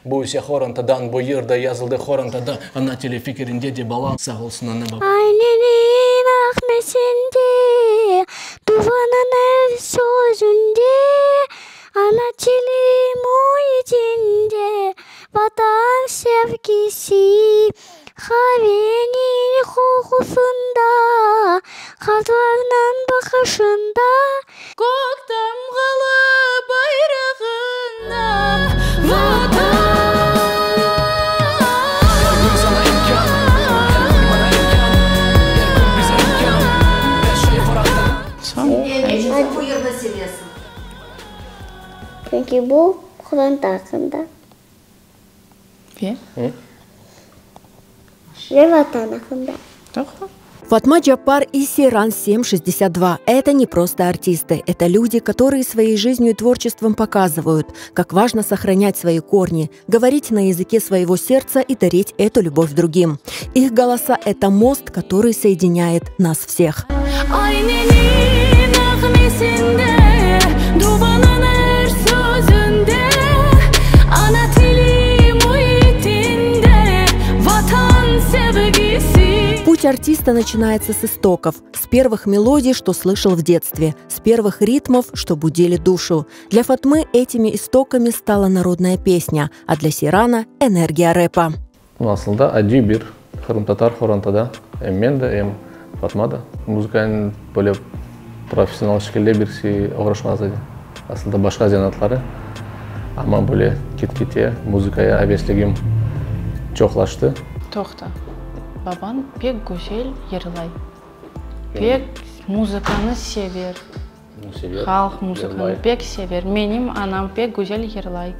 Bu ise horantadan, bu yır da yazıldı horantada, Ana tili fikirinde de bala, sağ olsun ana baba. Ayneniñ nağmesinde, duvanıñ er sözünde, Ana tili müitinde, Vatan sevgisi. Qaveniñ qoqusında, Qartlarnıñ baqışında. Kök tamğalı bayrağıña, Vatan! Er kün saña imkân, er kün maña imkân, er kün bize imkân, er şey qorantada. Ne içün sen bu yırnı sevesiñ? Çünki bu qoranta aqqında. Ve? Ve Vatan aqqında. Fatma Cappar и Seyran 762 – это не просто артисты, это люди, которые своей жизнью и творчеством показывают, как важно сохранять свои корни, говорить на языке своего сердца и дарить эту любовь другим. Их голоса – это мост, который соединяет нас всех. Ayneniñ nağmesinde, duvanıñ er sözünde, Ana tili müitinde, Vatan sevgisi. Путь артиста начинается с истоков, с первых мелодий, что слышал в детстве, с первых ритмов, что будили душу. Для Фатмы этими истоками стала народная песня, а для Сейрана – энергия рэпа. Aslında adiy bir qırımtatar qorantada em men de, em Fatma da muzıkanen böyle professional şekilde birisi oğraşmaz edi. Aslında başqa zenaatları, amma böyle ket-kete muzıkaya avesligim çoqlaştı. Toqta, babañ pek güzel yırlay, pek muzıkanı sever, halq muzıkanı pek sever. Menim anam pek güzel yırlay.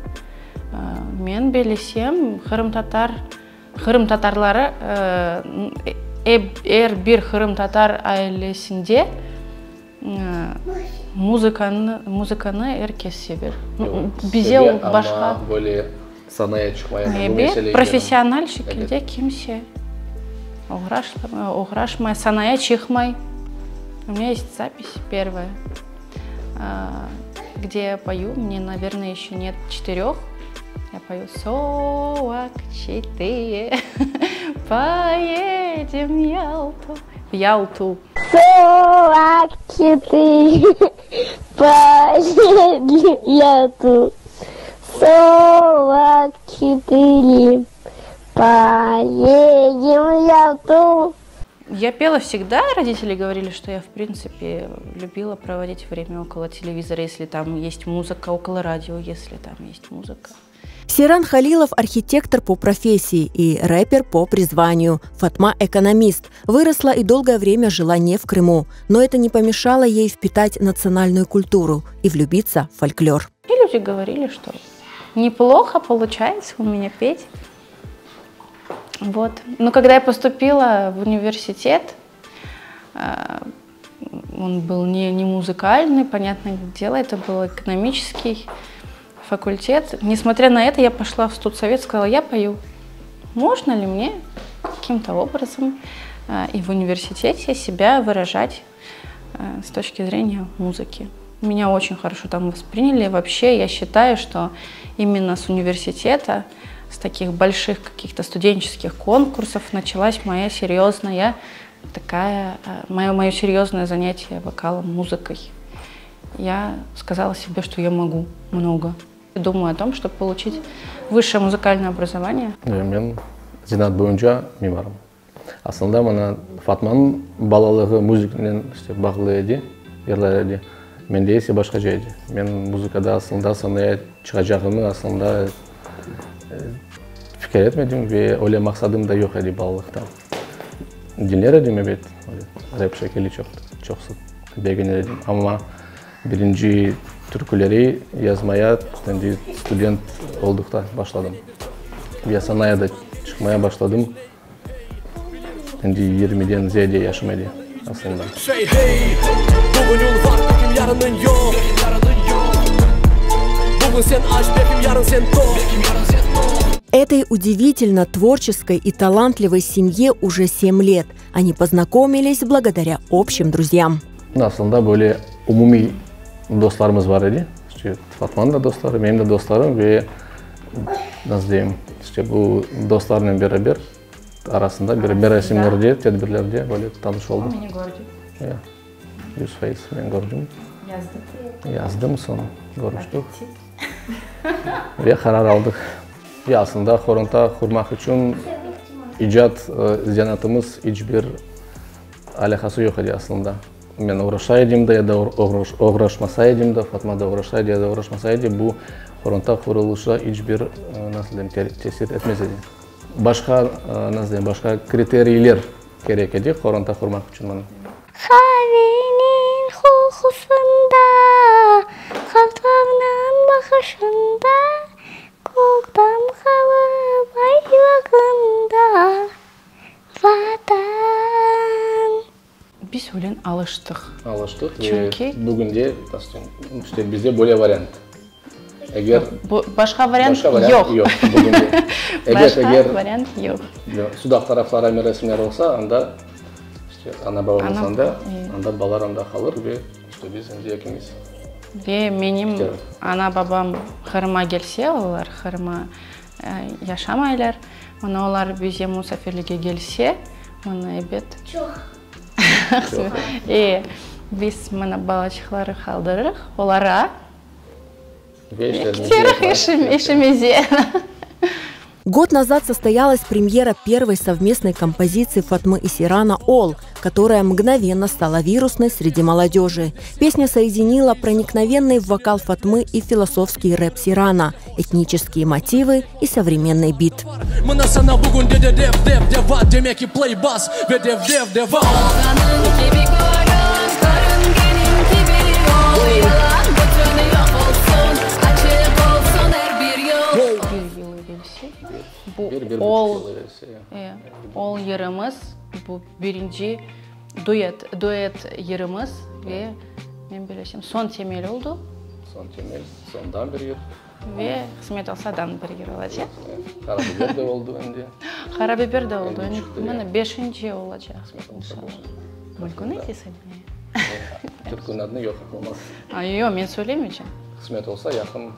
Men bilesem, qırımtatar, qırımtatarları, er bir qırımtatar ailesinde muzıkanı, muzıkanı er kes sever. Bize o başqa. Amma böyle sanaya çıqmaya, bu meselege. Professional şekilde kimse oğraşmay, sanaya çıqmay. U menya есть запись первая, где я пою, мне, наверное, еще нет четырех. Я пою 44, поедем в Ялту. В Ялту. 44, поедем в Ялту. 44, поедем в Ялту. Я пела всегда, родители говорили, что я, в принципе, любила проводить время около телевизора, если там есть музыка, около радио, если там есть музыка. Сейран Халилов – архитектор по профессии и рэпер по призванию. Фатма – экономист. Выросла и долгое время жила не в Крыму. Но это не помешало ей впитать национальную культуру и влюбиться в фольклор. И люди говорили, что неплохо получается у меня петь. Вот. Но когда я поступила в университет, он был не, не музыкальный, понятное дело, это был экономический факультет. Несмотря на это, я пошла в студсовет, сказала, я пою. Можно ли мне каким-то образом и в университете себя выражать с точки зрения музыки? Меня очень хорошо там восприняли. Вообще, я считаю, что именно с университета, с таких больших каких-то студенческих конкурсов началась моя серьезная такая, мое, мое серьезное занятие вокалом, музыкой. Я сказала себе, что я могу много. Думаю о том, чтобы получить высшее музыкальное образование. Men zenaat boyunca mimarım. Aslında mına Fatmanıñ balalığı muzıkanen işte bağlı edi, yırlar edi. Mende ise başqaca edi. Men muzıkada aslında sanaya çıqacağımı aslında fikir etmedim ve öyle maqsadım da yoq edi balalıqta. Diñler edim, ebet, rep şekili çoq, çoqsu begenir edim. Amma birinci türküleri yazmaya endi student olduqta başladım. Ve sanaya da çıqmaya başladım. Endi yirmiden ziyade yaşım edi aslında. Şey hey, bugünün var, belkim yarınıñ yoq. Bugün sen aç, belkim yarın sen toq. Этой удивительно творческой и талантливой семье уже 7 лет. Они познакомились благодаря общим друзьям. Aslında böyle umumiy dostlarımız bar edi. İşte Fatmanıñ da dostları, menim de dostlarım ve. Nasıl deyim, işte bu dostlarnen beraber arasında bir merasimlerde, tedbirlerde böyle tanış oldıq. O meni kördi. Ya, 100% men kördim. Yazdı. Yazdım, soñ körüştik. Ve qarar aldıq. Ya, aslında qoranta qurmaq içün icat zenaatımız iç bir alâqası yoq edi aslında. Men oğraşa edim de ya da oğraşmasa edim de, Fatma da oğraşa edi ya da oğraşmasa edi, bu qoranta qurulışa iç bir, nasıl deyim, tesir etmez edi. Başqa, nasıl deyim, başqa kriteriyler kerek edi qoranta qurmaq içün mına. Qaveniñ qoqusında, qartlarnıñ baqışında, Kökten qalıp aylığında, Vatan. Biz öyle alıştıq. Alıştıq ve bugün de, işte, bizde böyle variant. Eger başqa variant yoq. Yoq bugünde. Başqa variant yoq. Sudaq taraflara merasimler olsa, anda işte ana-babamız anda, anda balalar anda qalır ve işte biz endi ekimiz. Ve menim ana-babam Qırımğa kelse, olar Qırımğa yaşamaylar, mına olar bize musafirlikke kelse, mına ebet. Çoq. E, biz mına balaçıqları qaldırırıq olara. Год назад состоялась премьера первой совместной композиции Фатмы и Сирана «Ол», которая мгновенно стала вирусной среди молодежи. Песня соединила проникновенный вокал Фатмы и философский рэп Сирана, этнические мотивы и современный бит. Bu ol, ol yırımız, bu birinci duet, duet yırımız ve men bilesem, soñ temel oldu. Soñ temel, soñdan bir yır. Ve qısmet olsa dan bir yır olacaq. Qara biber de oldu endi. Qara biber de oldu. Endi mına beşinci olacaq. İnşallah. Mülkün ise Türkünniñ adını yoq olmaz. Yoq, men söylemeycem. Qısmet olsa yaqın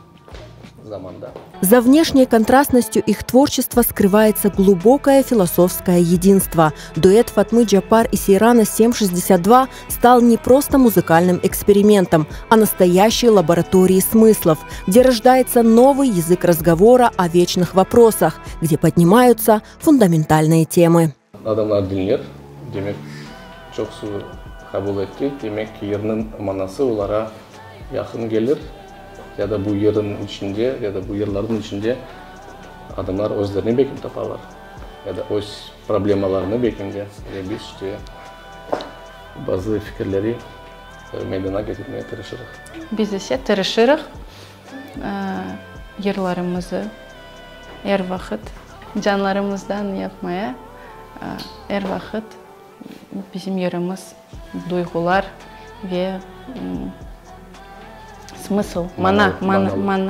zamanda. За внешней контрастностью их творчества скрывается глубокое философское единство. Дуэт Фатмы Джапар и Сейрана 762 стал не просто музыкальным экспериментом, а настоящей лабораторией смыслов, где рождается новый язык разговора о вечных вопросах, где поднимаются фундаментальные темы. Adamlar diñler, demek, çoqusı qabul etti, demek ki, yırnıñ manası olara yaqın kelir, ya da bu yırnıñ içinde, ya da bu yırlarnıñ içinde adamlar özlerini belkim tapalar, ya da öz problemalarını belkim de, ve biz işte bazı fikirleri meydana ketirmege tırışırıq. Biz ise tırışırıq yırlarımızı er vaqıt canlarımızdan yapmaya, er vaqıt bizim yırımız duyğular ve smısl, mana,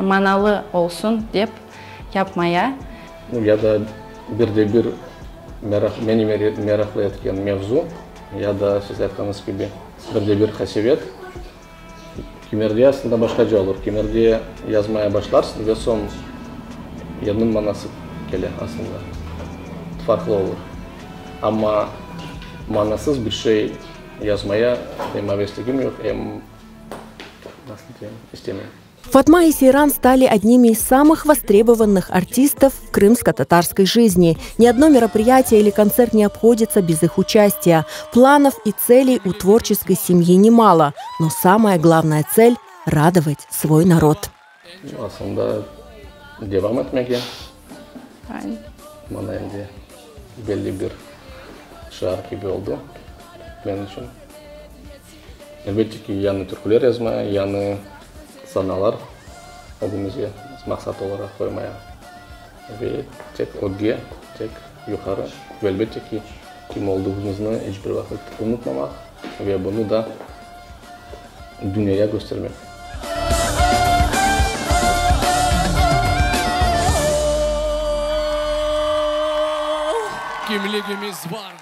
manalı olsun dep yapmaya. Ya da bir de bir meraq, meni meraqlı etken mevzu, ya da siz aytqanıñız kibi bir de bir qasevet. Kimerde aslında başqaca olur. Kimerde yazmaya başlarsıñ ve soñ yırnıñ manası kele aslında. Farqlı olur. Amma manasız bir şey yazmaya em avesligim yoq, em, nasıl deyim, istemeyim. Fatma и Сейран стали одними из самых востребованных артистов в крымско-татарской жизни. Ни одно мероприятие или концерт не обходится без их участия. Планов и целей у творческой семьи немало, но самая главная цель – радовать свой народ. Aslında devam etmege, mana endi belli bir şiar kibi oldı men içün. Elbette ki, yañı türküler yazmaya, yañı sanalar ögümizge maqsat olaraq qoymaya ve tek ögge, tek yuqarı ve elbette ki, kim olduğımıznı iç bir vaqıt unutmamaq ve bunı da dünyaya köstermek. Kimligimiz bar.